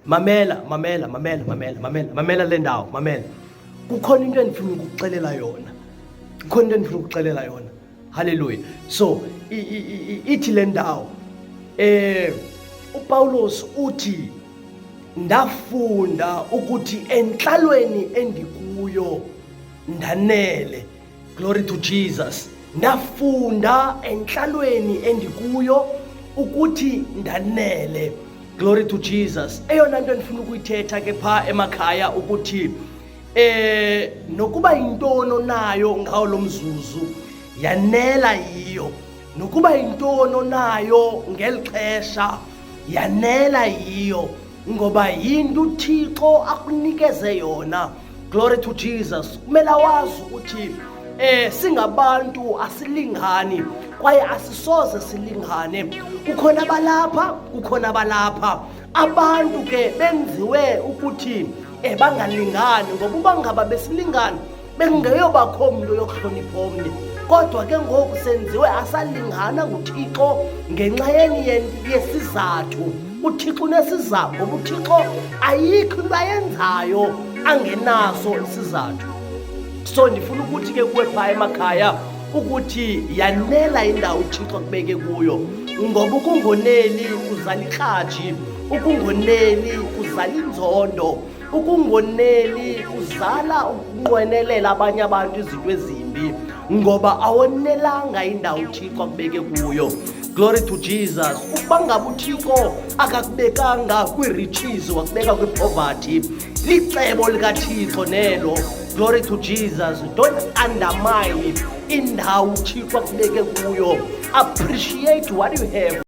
Mamela, mamela, mamela, mamela, mamela, mamela le ndawo, mamela. Kukhona into endifuna ukukuxelela yona. Kukhona into endifuna ukukuxelela yona. Hallelujah. So ithi le ndawo uPawulos uthi ndafunda ukuthi entlalweni endikuyo ndanele. Glory to Jesus. Ndafunda entlalweni endikuyo ukuthi ndanele. Glory to Jesus. Eyona nto endifuna ukuyithetha ke phaa emakhaya ukuthi nokuba yintoni onayo ngawo lo mzuzu, yanela yiyo. Nokuba yintoni onayo ngeli xesha, yanela yiyo, ngoba yinto uThixo akunikeze yona. Glory to Jesus. Kumele wazi ukuthi singabantu asilingani kwaye asisoze silingane. Kukhona abalapha, kukhona abalapha. Abantu ke benziwe ukuthi bangalingani, ngoba uba ngaba besilingana bekungeyobakho mntu yokuhlonipha omnye. Kodwa ke ngoku senziwe asalingana nguThixo ngenxa yeni yesizathu. UThixo unesizathu, ngoba uThixo ayikho into ayenzayo angenaso isizathu. So ndifuna ukuthi ke kuwe phaa emakhaya ukuthi yanela indawo uThixo akubeke kuyo, ngoba ukungoneli kuzala ikratshi, ukungoneli kuzala inzondo, ukungoneli kuzala ukunqwenelela abanye abantu izinto ezimbi, ngoba awonelanga indawo uThixo akubeke kuyo. Glory to Jesus. Ukuba ngaba uThixo akakubekanga kwii-riches, wakubeka kwi-poverty, licebo likaThixo nelo. Glory to Jesus. Don't undermine indawo uThixo akubeke kuyo. Appreciate what you have.